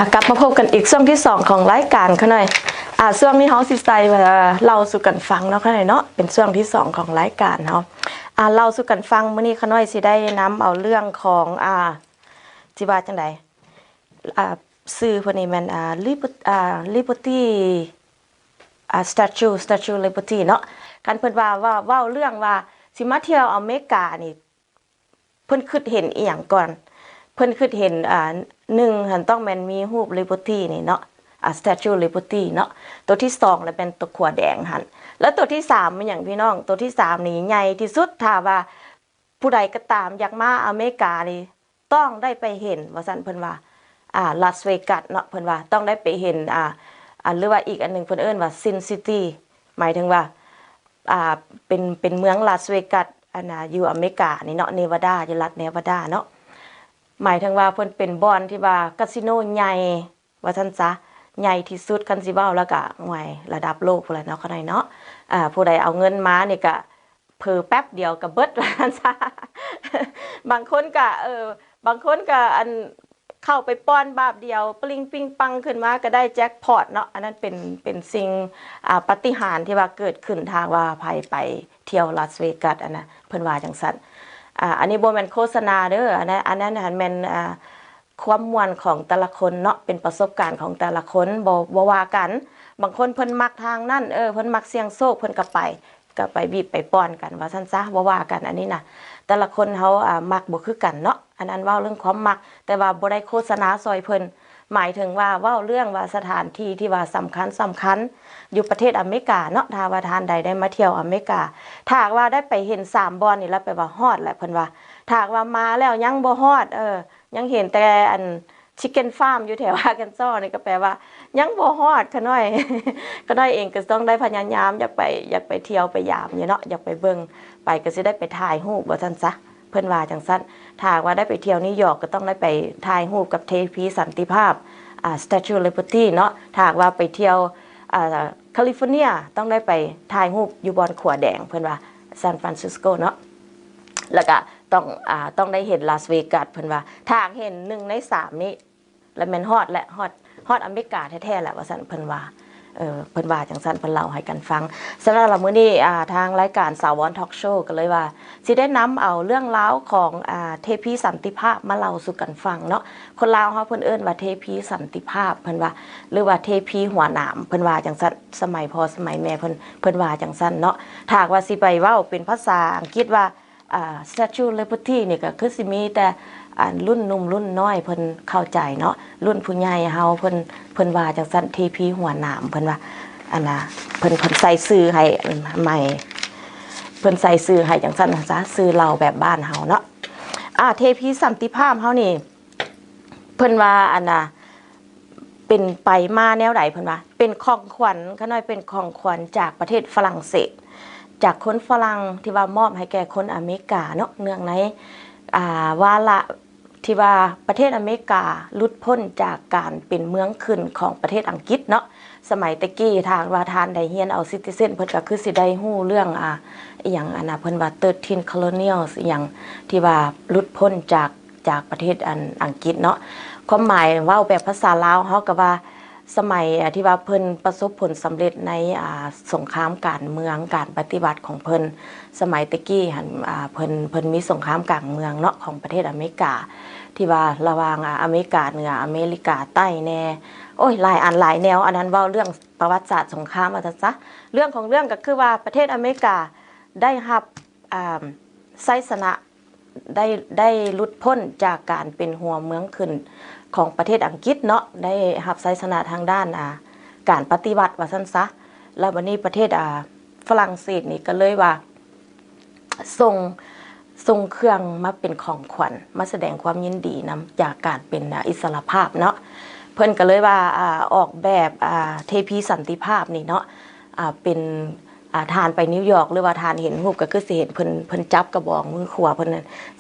ອ່ະ ກັບມາພົບກັນອີກຊ່ວງທີສອງຂອງລາຍການຂ້ານ້ອຍ. ອ່າ ຊ່ວງນີ້ເຮົາຊິໃສ່ ເອີ ເລົ່າສູ່ກັນຟັງເນາະຂ້ານ້ອຍເນາະ, ເປັນຊ່ວງທີສອງຂອງລາຍການເຮົາ. ອ່າ ເລົ່າສູ່ກັນຟັງ ມື້ນີ້ຂ້ານ້ອຍຊິໄດ້ນຳເອົາເລື່ອງຂອງ ອ່າ ຊິວ່າຈັ່ງໃດ ອ່າ ຊື່ເພິ່ນນີ້ແມ່ນ ອ່າ ລິເບີ ອ່າ ລິເບີຕີ ອ່າ ສະແຕຈູ ສະແຕຈູລິເບີຕີເນາະ. ຄັນເພິ່ນວ່າ ເວົ້າ ເວົ້າເລື່ອງວ່າຊິມາທ່ຽວອາເມລິການີ້ ເພິ່ນຄິດເຫັນອີ່ຫຍັງກ່ອນ? ເພິ່ນຄິດເຫັນ ອ່າ ໜຶ່ງຫັ້ນຕ້ອງແມ່ນມີຮູບລິເບີຕີນີ້ເນາະ ອ່າ ສະແຕຈູລິເບີຕີເນາະ, ໂຕທີສອງລະແມ່ນໂຕຂົວແດງຫັ້ນ, ແລະໂຕທີສາມແມ່ນຫຍັງພີ່ນ້ອງ? ໂຕທີສາມນີ້ໃຫຍ່ທີ່ສຸດ, ຖ້າວ່າຜູ້ໃດກໍຕາມຢາກມາອາເມລິການີ້ ຕ້ອງໄດ້ໄປເຫັນວ່າຊັ້ນ ເພິ່ນວ່າ ອ່າ ລາສເວກັສເນາະ, ເພິ່ນວ່າຕ້ອງໄດ້ໄປເຫັນ ອ່າ ອ່າ ຫຼືວ່າອີກອັນໜຶ່ງເພິ່ນເອີ້ນວ່າຊິນຊິຕີ ໝາຍເຖິງວ່າ ອ່າ ເປັນ ເປັນເມືອງລາສເວກັສ ອັນນ່າ ຢູ່ອາເມລິການີ້ເນາະ, ເນວາດາ ຢູ່ລັດເນວາດາເນາະ. ໝາຍເຖິງວ່າເພິ່ນເປັນບ່ອນທີ່ວ່າກາສິໂນໃຫຍ່ວ່າຊັ້ນຊະ, ໃຫຍ່ທີ່ສຸດ ຄັນຊິເວົ້າແລ້ວກະ ໂອ້ຍ ລະດັບໂລກພຸ້ນແຫຼະເນາະ ຂ້ານ້ອຍເນາະ. ອ່າ ຜູ້ໃດເອົາເງິນມານີ້ກະເຜີແປັບດຽວກະເບິດວ່າຊັ້ນຊະ. ບາງຄົນກະ ເອີ ບາງຄົນກະ ອັນ ເຂົ້າໄປປ່ອນບາດດຽວ ປະລິງປິງປັງຂຶ້ນມາກໍໄດ້ແຈັກພອດເນາະ. ອັນນັ້ນເປັນ ເປັນສິ່ງ ອ່າ ປາຕິຫານທີ່ວ່າເກີດຂຶ້ນ ຖ້າວ່າໃຜໄປທ່ຽວລາສເວກັສ ອັນນະ ເພິ່ນວ່າຈັ່ງຊັ້ນ. ອ່າ ອັນນີ້ບໍ່ແມ່ນໂຄສະນາເດີ, ອັນນັ້ນ ອັນນັ້ນຫັ້ນແມ່ນ ອ່າ ຄວາມມ່ວນຂອງແຕ່ລະຄົນເນາະ, ເປັນປະສົບການຂອງແຕ່ລະຄົນ, ບໍ່ ບໍ່ວ່າກັນ. ບາງຄົນເພິ່ນມັກທາງນັ້ນ ເອີ ເພິ່ນມັກສ່ຽງໂຊກ ເພິ່ນກໍໄປ ກໍໄປບີບໄປປ່ອນກັນວ່າຊັ້ນຊະ, ບໍ່ວ່າກັນ. ອັນນີ້ນະ ແຕ່ລະຄົນເຮົາ ອ່າ ມັກບໍ່ຄືກັນເນາະ, ອັນນັ້ນເວົ້າເລື່ອງຄວາມມັກ, ແຕ່ວ່າບໍ່ໄດ້ໂຄສະນາຊ່ອຍເພິ່ນ. ໝາຍເຖິງວ່າເວົ້າເລື່ອງວ່າສະຖານທີ່ທີ່ວ່າສຳຄັນ ສຳຄັນຢູ່ປະເທດອາເມລິກາເນາະ, ຖ້າວ່າທ່ານໃດໄດ້ມາທ່ຽວອາເມລິກາ ຖ້າຫາກວ່າໄດ້ໄປເຫັນສາມບ່ອນນີ້ລະ ແປວ່າຮອດແຫຼະ ເພິ່ນວ່າ. ຖ້າຫາກວ່າມາແລ້ວຍັງບໍ່ຮອດ ເອີ ຍັງເຫັນແຕ່ອັນ ຊິກເກັນຟາມຢູ່ແຖວອາແກນຊໍນີ້ ກໍແປວ່າຍັງບໍ່ຮອດ. ຂ້ານ້ອຍ ຂ້ານ້ອຍເອງກໍຕ້ອງໄດ້ພະຍາຍາມ ຢາກໄປ ຢາກໄປທ່ຽວໄປຢາມຢູ່ເນາະ, ຢາກໄປເບິ່ງ ໄປກໍຊິໄດ້ໄປຖ່າຍຮູບວ່າຊັ້ນຊະ, ເພິ່ນວ່າຈັ່ງຊັ້ນ. ຖ້າຫາກວ່າໄດ້ໄປທ່ຽວນິວຢອກ ກໍຕ້ອງໄດ້ໄປຖ່າຍຮູບກັບເທພີສັນຕິພາບ ອ່າ Statue of Liberty ເນາະ. ຖ້າຫາກວ່າໄປທ່ຽວ ອ່າ ຄາລິຟໍເນຍ ຕ້ອງໄດ້ໄປຖ່າຍຮູບຢູ່ບ່ອນຂົວແດງ ເພິ່ນວ່າ San Francisco ເນາະ. ແລ້ວກະຕ້ອງ ອ່າ ຕ້ອງໄດ້ເຫັນລາສເວກັສ ເພິ່ນວ່າ. ຖ້າເຫັນໜຶ່ງໃນສາມນີ້ ລະແມ່ນຮອດແຫຼະ ຮອດ ຮອດອາເມລິກາແທ້ໆແຫຼະ ວ່າຊັ້ນ ເພິ່ນວ່າ. ເອີ ເພິ່ນວ່າຈັ່ງຊັ້ນ ເພິ່ນເລົ່າໃຫ້ກັນຟັງ. ສະນັ້ນລະ ມື້ນີ້ ອ່າ ທາງລາຍການ Sound on Talk Show ກໍເລີຍວ່າຊິໄດ້ນຳເອົາເລື່ອງລາວຂອງ ອ່າ ເທພີສັນຕິພາບມາເລົ່າສູ່ກັນຟັງເນາະ. ຄົນລາວເຮົາເພິ່ນເອີ້ນວ່າເທພີສັນຕິພາບ ເພິ່ນວ່າ ຫຼືວ່າເທພີຫົວໜາມ ເພິ່ນວ່າຈັ່ງຊັ້ນ. ສະໄໝພໍ່ສະໄໝແມ່ເພິ່ນ ເພິ່ນວ່າຈັ່ງຊັ້ນເນາະ. ຖ້າຫາກວ່າຊິໄປເວົ້າເປັນພາສາອັງກິດວ່າ ອ່າ Statue of Liberty ນີ້ກໍຄືຊິມີແຕ່ ອ່າ ລຸ້ນໜຸ່ມລຸ້ນນ້ອຍເພິ່ນເຂົ້າໃຈເນາະ, ລຸ້ນຜູ້ໃຫຍ່ເຮົາເພິ່ນ ເພິ່ນວ່າຈັ່ງຊັ້ນ. ເທພີຫົວໜາມ ເພິ່ນວ່າ ອັນນ່າ ເພິ່ນ ເພິ່ນໃສ່ຊື່ໃຫ້ ໃໝ່ ເພິ່ນໃສ່ຊື່ໃຫ້ຈັ່ງຊັ້ນຊະ ຊື່ເຫຼົ່າແບບບ້ານເຮົາເນາະ. ອ່າ ເທພີສັນຕິພາບເຮົານີ້ ເພິ່ນວ່າ ອັນນ່າ ເປັນໄປມາແນວໃດ ເພິ່ນວ່າ ເປັນຂອງຂວັນ ຂ້ານ້ອຍ ເປັນຂອງຂວັນຈາກປະເທດຝຣັ່ງເສດ ຈາກຄົນຝຣັ່ງທີ່ວ່າມອບໃຫ້ແກ່ຄົນອາເມລິກາເນາະ, ເນື່ອງໃນ ອ່າ ວາລະທີ່ວ່າປະເທດອາເມລິກາຫຼຸດພົ້ນຈາກການເປັນເມືອງຂຶ້ນຂອງປະເທດອັງກິດເນາະ. ສະໄໝແຕ່ກີ້ ຖ້າວ່າທ່ານໄດ້ຮຽນເອົາ citizen ເພິ່ນກໍຄືຊິໄດ້ຮູ້ເລື່ອງ ອ່າ ອີ່ຫຍັງ ອັນນ່າ ເພິ່ນວ່າ thirteen colonials ອີ່ຫຍັງ ທີ່ວ່າຫຼຸດພົ້ນຈາກ ຈາກປະເທດອັນອັງກິດເນາະ. ຄວາມໝາຍເວົ້າແບບພາສາລາວເຮົາກໍວ່າ ສະໄໝ ອ່າ ທີ່ວ່າເພິ່ນປະສົບຜົນສຳເລັດໃນ ອ່າ ສົງຄາມການເມືອງ ການປະຕິວັດຂອງເພິ່ນ ສະໄໝແຕ່ກີ້ຫັ້ນ ອ່າ ເພິ່ນ ເພິ່ນມີສົງຄາມກາງເມືອງເນາະ ຂອງປະເທດອາເມລິກາ ທີ່ວ່າລະຫວ່າງ ອ່າ ອາເມລິກາເໜືອ ອາເມລິກາໃຕ້ແດ່ ໂອ້ຍ ຫຼາຍອັນຫຼາຍແນວ. ອັນນັ້ນເວົ້າເລື່ອງປະຫວັດສາດສົງຄາມວ່າຊັ້ນຊະ. ເລື່ອງຂອງເລື່ອງກໍຄືວ່າ ປະເທດອາເມລິກາໄດ້ຮັບ ອ່າ ໄຊຊະນະ ໄດ້ ໄດ້ຫຼຸດພົ້ນຈາກການເປັນຫົວເມືອງຂຶ້ນຂອງປະເທດອັງກິດເນາະ, ໄດ້ຮັບໄຊຊະນະທາງດ້ານ ອ່າ ການປະຕິວັດວ່າຊັ້ນຊະ. ແລ້ວບັດນີ້ປະເທດ ອ່າ ຝຣັ່ງເສດນີ້ກໍເລີຍວ່າ ສົ່ງ ສົ່ງເຄື່ອງມາເປັນຂອງຂວັນ ມາສະແດງຄວາມຍິນດີນຳຈາກການເປັນ ອ່າ ອິດສະຫຼະພາບເນາະ. ເພິ່ນກໍເລີຍວ່າ ອ່າ ອອກແບບ ອ່າ ເທພີສັນຕິພາບນີ້ເນາະ ອ່າ ເປັນ ອ່າ ທ່ານໄປນິວຢອກ ຫຼືວ່າທ່ານເຫັນຮູບ ກໍຄືຊິເຫັນເພິ່ນ ເພິ່ນຈັບກະບອງ ມືຂວາເພິ່ນ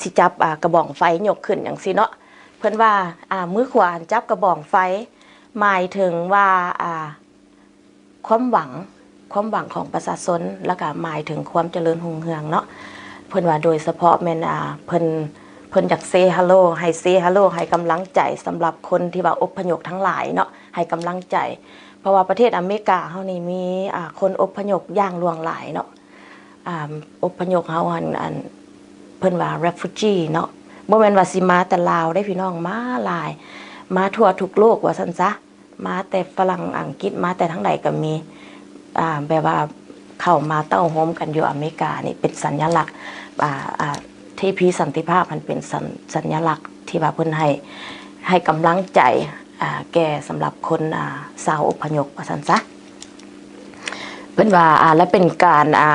ຊິຈັບ ອ່າ ກະບອງໄຟຍົກຂຶ້ນຈັ່ງຊີ້ເນາະ. ເພິ່ນວ່າ ອ່າ ມືຂວາຈັບກະບອງໄຟ ໝາຍເຖິງວ່າ ອ່າ ຄວາມຫວັງ ຄວາມຫວັງຂອງປະຊາຊົນ ແລ້ວກະໝາຍເຖິງຄວາມຈະເລີນຮຸ່ງເຮືອງເນາະ. ເພິ່ນວ່າໂດຍສະເພາະແມ່ນ ອ່າ ເພິ່ນ ເພິ່ນຢາກ say hello ໃຫ້ say hello ໃຫ້ກຳລັງໃຈສຳລັບຄົນທີ່ວ່າອົບພະຍົບທັງຫຼາຍເນາະ ໃຫ້ກຳລັງໃຈ ເພາະວ່າປະເທດອາເມລິກາເຮົານີ້ມີ ອ່າ ຄົນອົບພະຍົບຢ່າງຫຼວງຫຼາຍເນາະ ອ່າ ອົບພະຍົບເຮົາຫັ້ນ ອັນ ເພິ່ນວ່າ refugee ເນາະ ບໍ່ແມ່ນວ່າຊິມາແຕ່ລາວເດ້ພີ່ນ້ອງ ມາຫຼາຍ ມາທົ່ວທຸກໂລກວ່າຊັ້ນຊະ. ມາແຕ່ຝຣັ່ງ ອັງກິດ ມາແຕ່ທາງໃດກໍມີ ອ່າ ແບບວ່າເຂົ້າມາເຕົ້າໂຮມກັນຢູ່ອາເມລິການີ້ ເປັນສັນຍະລັກ ອ່າ ອ່າ ເທພີສັນຕິພາບຫັ້ນ ເປັນສັນ ສັນຍະລັກທີ່ວ່າເພິ່ນໃຫ້ ໃຫ້ກຳລັງໃຈ ອ່າ ແກ່ສຳລັບຄົນ ອ່າ ຊາວອົບພະຍົບວ່າຊັ້ນຊະ ເພິ່ນວ່າ ອ່າ ແລະເປັນການ ອ່າ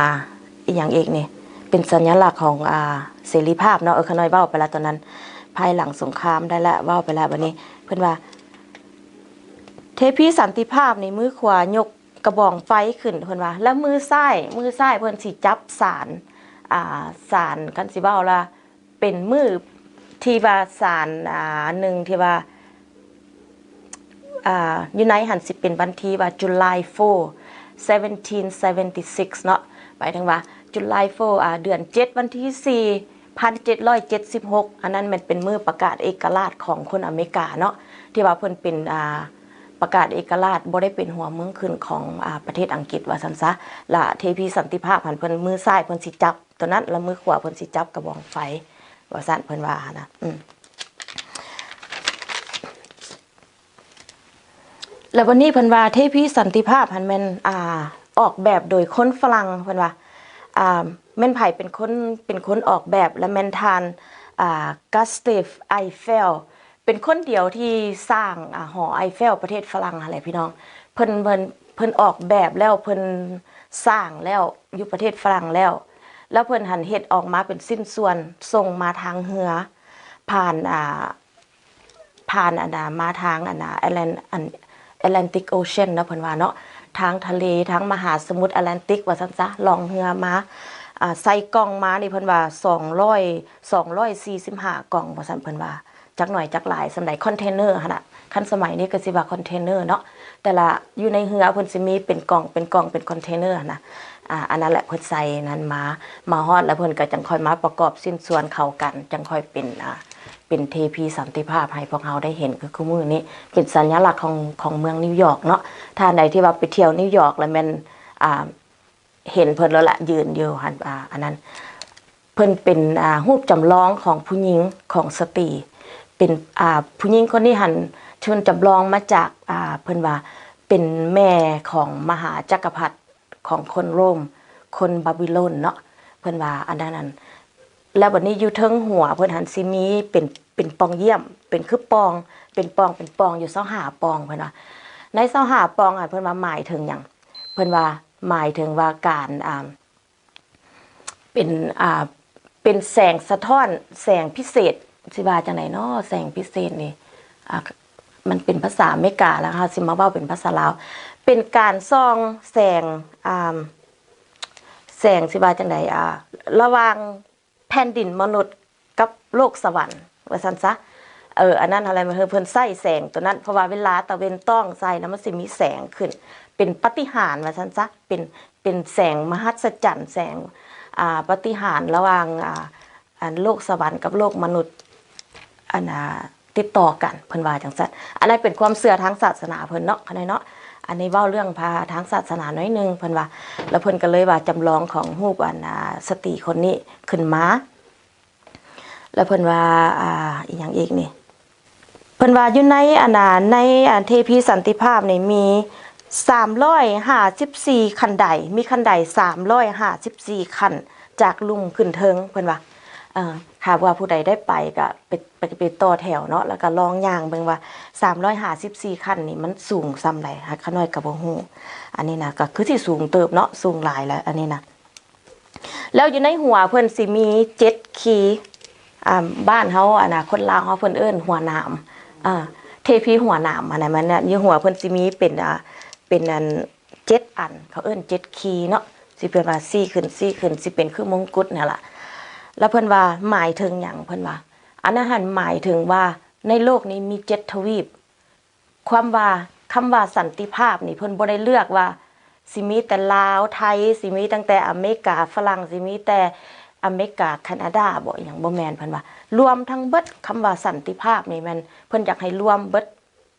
ອີ່ຫຍັງອີກນີ້ ເປັນສັນຍະລັກຂອງ ອ່າ ເສລີພາບເນາະ ເອີ ຂ້ານ້ອຍເວົ້າໄປລະຕອນນັ້ນ ພາຍຫຼັງສົງຄາມໄດ້ລະ ເວົ້າໄປລະ ບັດນີ້ເພິ່ນວ່າ ເທພີສັນຕິພາບນີ້ ມືຂວາຍົກກະບອງໄຟຂຶ້ນ ເພິ່ນວ່າ ແລ້ວມືຊ້າຍ ມືຊ້າຍເພິ່ນຊິຈັບສານ ອ່າ ສານ ຄັນຊິເວົ້າລະ ເປັນມື້ທີ່ວ່າສານ ອ່າ ໜຶ່ງທີ່ວ່າ ອ່າ ຢູ່ໃນຫັ້ນຊິເປັນວັນທີວ່າ July four seventeen seventy-six ເນາະ ໝາຍເຖິງວ່າ July four ອ່າ ເດືອນເຈັດ ວັນທີສີ່ ພັນເຈັດຮ້ອຍເຈັດສິບຫົກ ອັນນັ້ນແມ່ນເປັນມື້ປະກາດເອກະລາດຂອງຄົນອາເມລິກາເນາະ ທີ່ວ່າເພິ່ນເປັນ ອ່າ ປະກາດເອກະລາດ ບໍ່ໄດ້ເປັນຫົວເມືອງຂຶ້ນຂອງ ອ່າ ປະເທດອັງກິດວ່າຊັ້ນຊະ ລະເທພີສັນຕິພາບຫັ້ນ ເພິ່ນມືຊ້າຍເພິ່ນຊິຈັບໂຕນັ້ນ ລະມືຂວາເພິ່ນຊິຈັບກະບອງໄຟວ່າຊັ້ນ ເພິ່ນວ່າຫັ້ນນະ ອືມ ແລ້ວບັດນີ້ເພິ່ນວ່າ ເທພີສັນຕິພາບຫັ້ນແມ່ນ ອ່າ ອອກແບບໂດຍຄົນຝຣັ່ງ ເພິ່ນວ່າ ອ່າ ແມ່ນໃຜເປັນຄົນ ເປັນຄົນອອກແບບ ແລະແມ່ນທ່ານ ອ່າ Gustave Eiffel ເປັນຄົນດຽວທີ່ສ້າງ ອ່າ ຫໍໄອເຟວປະເທດຝຣັ່ງຫັ້ນແຫຼະພີ່ນ້ອງ ເພິ່ນ ເພິ່ນ ເພິ່ນອອກແບບແລ້ວ ເພິ່ນສ້າງແລ້ວ ຢູ່ປະເທດຝຣັ່ງແລ້ວ ແລ້ວເພິ່ນຫັ້ນເຮັດອອກມາເປັນຊິ້ນສ່ວນ ສົ່ງມາທາງເຮືອ ຜ່ານ ອ່າ ຜ່ານອັນນ່າ ມາທາງອັນນ່າ Atlan- ອັນ Atlantic Ocean ເນາະ ເພິ່ນວ່າເນາະ ທາງທະເລ ທາງມະຫາສະໝຸດ Atlantic ວ່າຊັ້ນຊະ ລ່ອງເຮືອມາ ອ່າ ໃສ່ກ່ອງມານີ້ ເພິ່ນວ່າສອງຮ້ອຍ ສອງຮ້ອຍສີ່ສິບຫ້າກ່ອງວ່າຊັ້ນ ເພິ່ນວ່າ ຈັກໜ້ອຍຈັກຫຼາຍສ່ຳໃດ ຄອນເທນເນີຫັ້ນນະ ຄັນສະໄໝນີ້ກໍຊິວ່າຄອນເທນເນີເນາະ ແຕ່ລະ ຢູ່ໃນເຮືອເພິ່ນຊິມີເປັນກ່ອງ ເປັນກ່ອງ ເປັນຄອນເທນເນີຫັ້ນນະ ອ່າ ອັນນັ້ນແຫຼະ ເພິ່ນໃສ່ນັ້ນມາ ມາຮອດແລ້ວເພິ່ນກໍຈັ່ງຄ່ອຍມາປະກອບຊິ້ນສ່ວນເຂົ້າກັນ ຈັ່ງຄ່ອຍເປັນ ອ່າ ເປັນເທພີສັນຕິພາບໃຫ້ພວກເຮົາໄດ້ເຫັນຄືຄູ່ມື້ນີ້ ເປັນສັນຍະລັກຂອງ ຂອງເມືອງນິວຢອກເນາະ ທ່ານໃດທີ່ວ່າໄປທ່ຽວນິວຢອກແລ້ວແມ່ນ ອ່າ ເຫັນເພິ່ນແລ້ວລະ ຢືນຢູ່ຫັ້ນ ອ່າ ອັນນັ້ນ ເພິ່ນເປັນ ອ່າ ຮູບຈຳລອງຂອງຜູ້ຍິງ ຂອງສະຕີ ເປັນ ອ່າ ຜູ້ຍິງຄົນນີ້ຫັ້ນ ເພິ່ນຈຳລອງມາຈາກ ອ່າ ເພິ່ນວ່າເປັນແມ່ຂອງມະຫາຈັກກະພັດຂອງຄົນໂຣມ ຄົນບາບິໂລນເນາະ ເພິ່ນວ່າອັນນັ້ນ ແລ້ວບັດນີ້ຢູ່ເທິງຫົວເພິ່ນຫັ້ນຊິມີເປັນ ເປັນປ່ອງຢ້ຽມ ເປັນຄືປ່ອງ ເປັນປ່ອງ ເປັນປ່ອງຢູ່ຊາວຫ້າປ່ອງ ເພິ່ນວ່າ ໃນຊາວຫ້າປ່ອງຫັ້ນ ເພິ່ນວ່າໝາຍເຖິງຫຍັງ? ເພິ່ນວ່າໝາຍເຖິງວ່າການ ອ່າ ເປັນ ອ່າ ເປັນແສງສະທ້ອນ ແສງພິເສດ ຊິວ່າຈັ່ງໃດເນາະ ແສງພິເສດນີ້ ອ່າ ມັນເປັນພາສາອາເມລິກາ ແລ້ວເຮົາຊິມາເວົ້າເປັນພາສາລາວ ເປັນການສ່ອງແສງ ອ່າ ແສງ ຊິວ່າຈັ່ງໃດ ອ່າ ລະຫວ່າງແຜ່ນດິນມະນຸດກັບໂລກສະຫວັນ ວ່າຊັ້ນຊະ ເອີ ອັນນັ້ນຫັ້ນແຫຼະ ເພິ່ນໃຊ້ແສງໂຕນັ້ນ ເພາະວ່າເວລາຕາເວັນຕ້ອງໃສ່ແລ້ວ ມັນຊິມີແສງຂຶ້ນ ເປັນປາຕິຫານ ວ່າຊັ້ນຊະ ເປັນ ເປັນແສງມະຫັດສະຈັນ ແສງ ອ່າ ປາຕິຫານລະຫວ່າງ ອ່າ ອັນໂລກສະຫວັນກັບໂລກມະນຸດ ອັນ ອ່າ ຕິດຕໍ່ກັນ ເພິ່ນວ່າຈັ່ງຊັ້ນ ອັນນັ້ນເປັນຄວາມເຊື່ອທາງສາສະໜາເພິ່ນເນາະ ຂະນ້ອຍເນາະ ອັນນີ້ເວົ້າເລື່ອງພາ ທາງສາສະໜາໜ້ອຍໜຶ່ງ ເພິ່ນວ່າ ແລ້ວເພິ່ນກໍເລີຍວ່າຈຳລອງຂອງຮູບ ອັນ ອ່າ ສະຕີຄົນນີ້ຂຶ້ນມາ ແລ້ວເພິ່ນວ່າ ອ່າ ອີ່ຫຍັງອີກນີ້ ເພິ່ນວ່າຢູ່ໃນ ອັນນ່າ ໃນ ອັນ ເທພີສັນຕິພາບນີ້ມີສາມຮ້ອຍຫ້າສິບສີ່ຂັ້ນໄດ ມີຂັ້ນໄດສາມຮ້ອຍຫ້າສິບສີ່ຂັ້ນ ຈາກລຸ່ມຂຶ້ນເທິງ ເພິ່ນວ່າ ເອີ ຫາກວ່າຜູ້ໃດໄດ້ໄປກໍໄປ ໄປ ໄປຕໍ່ແຖວເນາະ ແລ້ວກໍລອງຍ່າງເບິ່ງວ່າສາມຮ້ອຍຫ້າສິບສີ່ຂັ້ນນີ້ມັນສູງສ່ຳໃດ ຫາກຂ້ານ້ອຍກໍບໍ່ຮູ້ ອັນນີ້ນະ ກໍຄືຊິສູງເຕີບເນາະ ສູງຫຼາຍແຫຼະ ອັນນີ້ນະ. ແລ້ວຢູ່ໃນຫົວເພິ່ນຊິມີເຈັດຄີ ອ່າ ບ້ານເຮົາ ອັນນ່າ ຄົນລາວເຮົາເພິ່ນເອີ້ນຫົວໜາມ ອ່າ ເທພີຫົວໜາມ ອັນນັ້ນ ມັນຢູ່ຫົວເພິ່ນຊິມີເປັນ ອ່າ ເປັນອັນເຈັດອັນ ເຂົາເອີ້ນເຈັດຄີເນາະ ຊິເປັນວ່າຊີ້ຂຶ້ນ ຊີ້ຂຶ້ນ ຊິເປັນຄືມົງກຸດຫັ້ນລະ ແລ້ວເພິ່ນວ່າໝາຍເຖິງຫຍັງ ເພິ່ນວ່າ ອັນນັ້ນຫັ້ນໝາຍເຖິງວ່າໃນໂລກນີ້ມີເຈັດທະວີບ ຄວາມວ່າ ຄຳວ່າສັນຕິພາບນີ້ ເພິ່ນບໍ່ໄດ້ເລືອກວ່າຊິມີແຕ່ລາວ ໄທ ຊິມີຕັ້ງແຕ່ອາເມລິກາ ຝຣັ່ງ ຊິມີແຕ່ ອາເມລິກາ ຄານາດາບໍ ອີ່ຫຍັງບໍ່ແມ່ນ ເພິ່ນວ່າລວມທັງເບິດ. ຄຳວ່າສັນຕິພາບນີ້ແມ່ນເພິ່ນຢາກໃຫ້ລວມເບິດ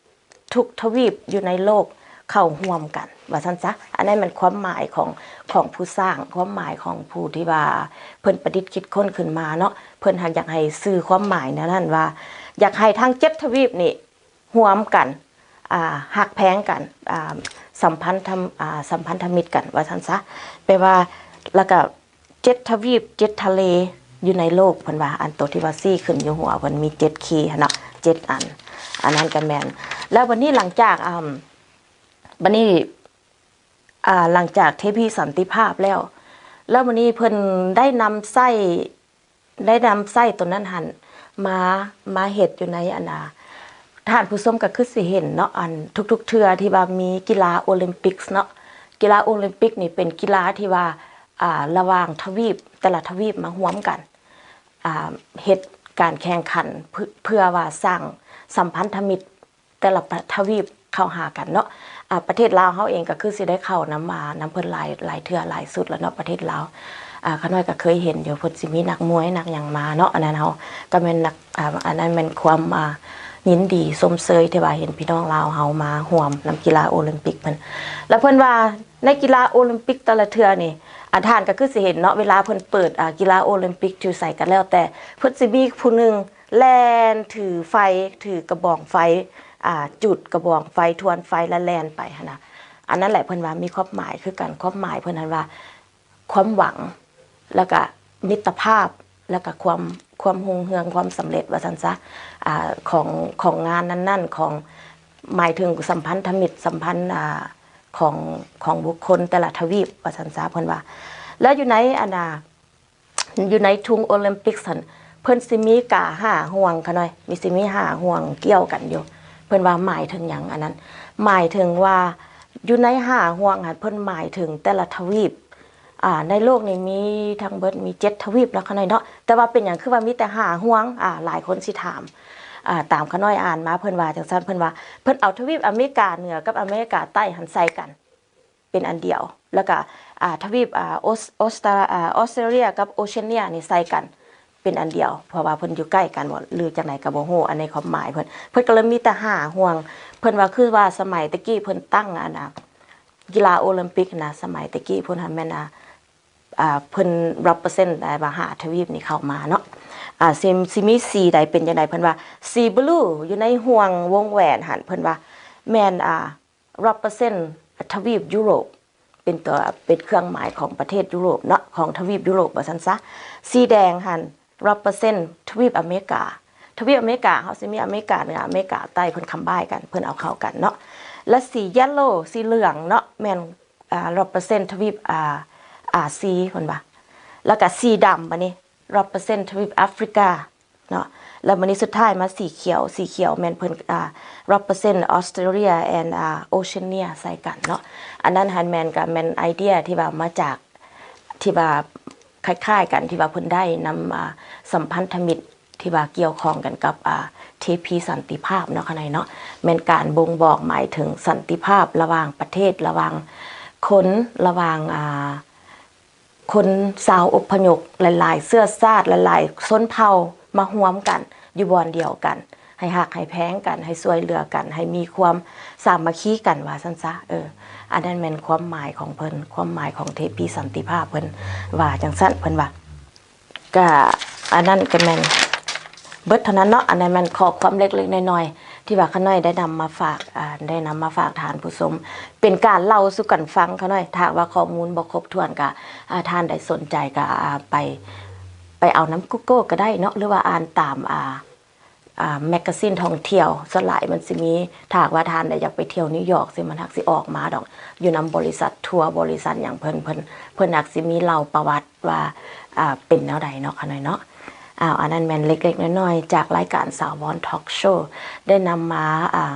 ທຸກທະວີບຢູ່ໃນໂລກເຂົ້າຮ່ວມກັນ ວ່າຊັ້ນຊະ. ອັນນັ້ນແມ່ນຄວາມໝາຍຂອງ ຂອງຜູ້ສ້າງ, ຄວາມໝາຍຂອງຜູ້ທີ່ວ່າເພິ່ນປະດິດຄິດຄົ້ນຂຶ້ນມາເນາະ. ເພິ່ນຫາກຢາກໃຫ້ສື່ຄວາມໝາຍແນວນັ້ນວ່າ ຢາກໃຫ້ທັງເຈັດທະວີບນີ້ ຮ່ວມກັນ ອ່າ ຮັກແພງກັນ ອ່າ ສຳພັນທຳ ອ່າ ສຳພັນທະມິດກັນ ວ່າຊັ້ນຊະ. ແປວ່າ ແລ້ວກະເຈັດທະວີບ ເຈັດທະເລຢູ່ໃນໂລກ ເພິ່ນວ່າ ອັນໂຕທີ່ວ່າຊີ້ຂຶ້ນຢູ່ຫົວເພິ່ນມີເຈັດຄີຫັ້ນເນາະ ເຈັດອັນ ອັນນັ້ນກະແມ່ນ. ແລ້ວບັດນີ້ຫຼັງຈາກ ອ່າ ບັດນີ້ ອ່າ ຫຼັງຈາກເທພີສັນຕິພາບແລ້ວ ແລ້ວບັດນີ້ເພິ່ນໄດ້ນຳໃຊ້ ໄດ້ນຳໃຊ້ໂຕນັ້ນຫັ້ນມາ ມາເຮັດຢູ່ໃນອັນນ່າ ທ່ານຜູ້ຊົມກໍຄືຊິເຫັນເນາະ ອັນທຸກໆເທື່ອທີ່ວ່າມີກິລາໂອລິມປິກເນາະ ກິລາໂອລິມປິກນີ້ເປັນກິລາທີ່ວ່າ ອ່າ ລະຫວ່າງທະວີບ ແຕ່ລະທະວີບມາຮ່ວມກັນ ອ່າ ເຮັດການແຂ່ງຂັນ ເພື່ອ ເພື່ອວ່າສ້າງສຳພັນທະມິດ ແຕ່ລະປະ ທະວີບເຂົ້າຫາກັນເນາະ. ອາ ປະເທດລາວເຮົາເອງກໍຄືຊິໄດ້ເຂົ້ານຳ ອາ ນຳເພິ່ນຫຼາຍ ຫຼາຍເທື່ອຫຼາຍຊຸດແລ້ວເນາະ ປະເທດລາວ. ອາ ຂ້ານ້ອຍກໍເຄີຍເຫັນຢູ່ ເພິ່ນຊິມີນັກມວຍນັກຫຍັງມາເນາະ ອັນນັ້ນເຮົາກໍແມ່ນນັກ ອາ ອັນນັ້ນແມ່ນຄວາມ ອາ ຍິນດີຊົມເຊີຍທີ່ວ່າເຫັນພີ່ນ້ອງລາວເຮົາມາຮ່ວມນຳກິລາໂອລິມປິກເພິ່ນ. ແລ້ວເພິ່ນວ່າໃນກິລາໂອລິມປິກແຕ່ລະເທື່ອນີ້ ອາ ທ່ານກໍຄືຊິເຫັນເນາະ ເວລາເພິ່ນເປີດ ອາ ກິລາໂອລິມປິກຢູ່ໃສກໍແລ້ວແຕ່ ເພິ່ນຊິມີຜູ້ໜຶ່ງ ແລ່ນຖືໄຟ ຖືກະບອງໄຟ ອ່າ ຈຸດກະບອງໄຟ ທວນໄຟ ແລ້ວແລ່ນໄປຫັ້ນນະ. ອັນນັ້ນແຫຼະເພິ່ນວ່າມີຄວາມໝາຍຄືກັນ ຄວາມໝາຍເພິ່ນຫັ້ນວ່າ ຄວາມຫວັງ ແລ້ວກະມິດຕະພາບ ແລ້ວກະຄວາມ ຄວາມຮຸ່ງເຮືອງ ຄວາມສຳເລັດ ວ່າຊັ້ນຊະ ອ່າ ຂອງ ຂອງງານນັ້ນໆ ຂອງ ໝາຍເຖິງສຳພັນທະມິດ ສຳພັນ ອ່າ ຂອງ ຂອງບຸກຄົນແຕ່ລະທະວີບ ວ່າຊັ້ນຊະ ເພິ່ນວ່າ. ແລ້ວຢູ່ໃນ ອັນນ່າ ຢູ່ໃນທຸງໂອລິມປິກຫັ້ນ ເພິ່ນຊິມີກາຫ້າຫ່ວງ ຂະນ້ອຍ ມີ ຊິມີຫ້າຫ່ວງກ່ຽວກັນຢູ່. ເພິ່ນວ່າໝາຍເຖິງຫຍັງອັນນັ້ນ? ໝາຍເຖິງວ່າຢູ່ໃນຫ້າຫ່ວງຫັ້ນ ເພິ່ນໝາຍເຖິງແຕ່ລະທະວີບ ອ່າ ໃນໂລກນີ້ມີທັງເບິດມີເຈັດທະວີບເນາະ ຂະນ້ອຍເນາະ ແຕ່ວ່າເປັນຫຍັງຄືວ່າມີແຕ່ຫ້າຫ່ວງ? ອ່າ ຫຼາຍຄົນຊິຖາມ ອ່າ ຕາມຂະນ້ອຍອ່ານມາ ເພິ່ນວ່າຈັ່ງຊັ້ນ ເພິ່ນວ່າເພິ່ນເອົາທະວີບອາເມລິກາເໜືອກັບອາເມລິກາໃຕ້ຫັ້ນໃສ່ກັນ ເປັນອັນດຽວ ແລ້ວກະ ອ່າ ທະວີບ ອ່າ ອົດ ອົດສະຕາ ອ່າ ອົດສະຕຣາເລຍກັບໂອເຊເນຍນີ້ໃສ່ກັນເປັນອັນດຽວ ເພາະວ່າເພິ່ນຢູ່ໃກ້ກັນບໍ ຫຼືຈັ່ງໃດກໍບໍ່ຮູ້ ອັນໃນຄວາມໝາຍເພິ່ນ ເພິ່ນກໍເລີຍມີແຕ່ຫ້າຫ່ວງ. ເພິ່ນວ່າຄືວ່າສະໄໝແຕ່ກີ້ເພິ່ນຕັ້ງ ອັນນ່າ ກິລາໂອລິມປິກນະ ສະໄໝແຕ່ກີ້ພຸ້ນຫັ້ນແມ່ນ ອ່າ ອ່າ ເພິ່ນ represent ໄດ້ວ່າຫ້າທະວີບນີ້ເຂົ້າມາເນາະ ອ່າ ຊິ ຊິມີສີໃດເປັນຈັ່ງໃດ ເພິ່ນວ່າສີບລູຢູ່ໃນຫ່ວງວົງແຫວນຫັ້ນ ເພິ່ນວ່າແມ່ນ ອ່າ represent ທະວີບຢູໂຣບ ເປັນຕົວ ເປັນເຄື່ອງໝາຍຂອງປະເທດຢູໂຣບເນາະ ຂອງທະວີບຢູໂຣບວ່າຊັ້ນຊະ. ສີແດງຫັ້ນ represent ທະວີບອາເມລິກາ ທະວີບອາເມລິກາ ເຮົາຊິມີອາເມລິກາເໜືອ ອາເມລິກາໃຕ້ ເພິ່ນ combine ກັນ ເພິ່ນເອົາເຂົ້າກັນເນາະ ແລະ ສີ yellow ສີເຫຼືອງເນາະ ແມ່ນ ອ່າ represent ທະວີບ ອ່າ ອາຊີ ເພິ່ນວ່າ ແລ້ວກະສີດຳ ບາດນີ້ represent ທະວີບອາຟຣິກາ ເນາະ ແລ້ວມື້ນີ້ສຸດທ້າຍມາສີຂຽວ ສີຂຽວແມ່ນເພິ່ນ ອ່າ represent Australia and ອ່າ Oceania ໃສ່ກັນເນາະ. ອັນນັ້ນຫັ້ນແມ່ນ ກະແມ່ນໄອເດຍທີ່ວ່າມາຈາກ ທີ່ວ່າຄ້າຍໆກັນ ທີ່ວ່າເພິ່ນໄດ້ນຳ ອ່າ ສຳພັນທະມິດທີ່ວ່າກ່ຽວຂ້ອງກັນກັບ ອ່າ ເທພີສັນຕິພາບເນາະ ຂະນ້ອຍເນາະ ແມ່ນການບົ່ງບອກໝາຍເຖິງສັນຕິພາບລະຫວ່າງປະເທດ ລະຫວ່າງຄົນ ລະຫວ່າງ ອ່າ ຄົນຊາວອົບພະຍົບຫຼາຍໆເຊື້ອຊາດ ຫຼາຍໆຊົນເຜົ່າມາຮ່ວມກັນຢູ່ບ່ອນດຽວກັນ ໃຫ້ຮັກໃຫ້ແພງກັນ ໃຫ້ຊ່ວຍເຫຼືອກັນ ໃຫ້ມີຄວາມສາມັກຄີກັນ ວ່າຊັ້ນຊະ. ເອີ ອັນນັ້ນແມ່ນຄວາມໝາຍຂອງເພິ່ນ ຄວາມໝາຍຂອງເທພີສັນຕິພາບ ເພິ່ນວ່າຈັ່ງຊັ້ນ ເພິ່ນວ່າ ກະ ອັນນັ້ນກະແມ່ນເບິດເທົ່ານັ້ນເນາະ. ອັນນັ້ນແມ່ນຂໍ້ຄວາມເລັກໆນ້ອຍໆ ທີ່ວ່າຂ້ານ້ອຍໄດ້ນຳມາຝາກ ອ່າ ໄດ້ນຳມາຝາກທ່ານຜູ້ຊົມ ເປັນການເລົ່າສູ່ກັນຟັງຂ້ານ້ອຍ. ຖ້າຫາກວ່າຂໍ້ມູນບໍ່ຄົບຖ້ວນກະ ອ່າ ທ່ານໃດສົນໃຈກະ ອ່າ ໄປ ໄປເອົານຳ Google ກະໄດ້ເນາະ ຫຼືວ່າອ່ານຕາມ ອ່າ ອ່າ ແມັກກາຊິນທ່ອງທ່ຽວ. ສ່ວນຫຼາຍມັນຊິມີ ຖ້າຫາກວ່າທ່ານໃດຢາກໄປທ່ຽວນິວຢອກ ຊິ ມັນຫາກຊິອອກມາດອກ ຢູ່ນຳບໍລິສັດທົວ ບໍລິສັດຫຍັງເພິ່ນ ເພິ່ນ ເພິ່ນຫາກຊິມີເລົ່າປະຫວັດ ວ່າ ອ່າ ເປັນແນວໃດເນາະ ຂະນ້ອຍເນາະ. ອ້າວ ອັນນັ້ນແມ່ນເລັກໆນ້ອຍໆ ຈາກລາຍການສາວອນທອກໂຊ ໄດ້ນຳມາ ອ່າ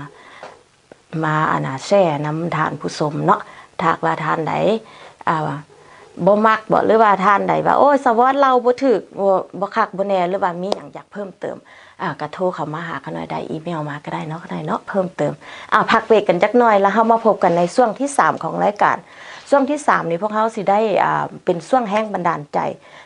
ມາ ອັນນ່າ ແຊນຳທ່ານຜູ້ຊົມເນາະ. ຖ້າຫາກວ່າທ່ານໃດ ອ່າ ບໍ່ມັກບໍ ຫຼືວ່າທ່ານໃດວ່າ ໂອ້ຍ ສາວອນເລົ່າບໍ່ຖືກ ບໍ່ ບໍ່ຄັກບໍ່ແນ່ ຫຼືວ່າມີຫຍັງຢາກເພີ່ມເຕີມ ອ່າ ກະໂທເຂົ້າມາຫາຂ້ານ້ອຍໄດ້ ອີເມວມາກະໄດ້ເນາະ ຂະນ້ອຍເນາະ ເພີ່ມເຕີມ. ອ່າ ພັກເບຣກກັນຈັກໜ່ອຍ ແລ້ວເຮົາມາພົບກັນໃນຊ່ວງທີສາມຂອງລາຍການ. ຊ່ວງທີສາມນີ້ພວກເຮົາຊິໄດ້ ອ່າ ເປັນຊ່ວງແຮງບັນດານໃຈ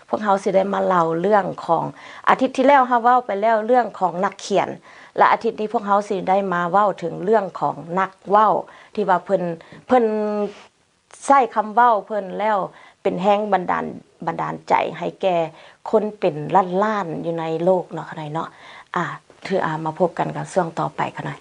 ພວກເຮົາຊິໄດ້ມາເລົ່າເລື່ອງຂອງ ອາທິດທີ່ແລ້ວເຮົາເວົ້າໄປແລ້ວເລື່ອງຂອງນັກຂຽນ ແລະ ອາທິດນີ້ພວກເຮົາຊິໄດ້ມາເວົ້າເຖິງເລື່ອງຂອງນັກເວົ້າ ທີ່ວ່າເພິ່ນ ເພິ່ນໃຊ້ຄຳເວົ້າເພິ່ນແລ້ວເປັນແຮງບັນດານ ບັນດານໃຈໃຫ້ແກ່ຄົນເປັນລ້ານໆຢູ່ໃນໂລກເນາະ ຂະນ້ອຍເນາະ. ອາ ຖືອາ ມາພົບກັນກັບຊ່ວງຕໍ່ໄປຂະນ້ອຍ.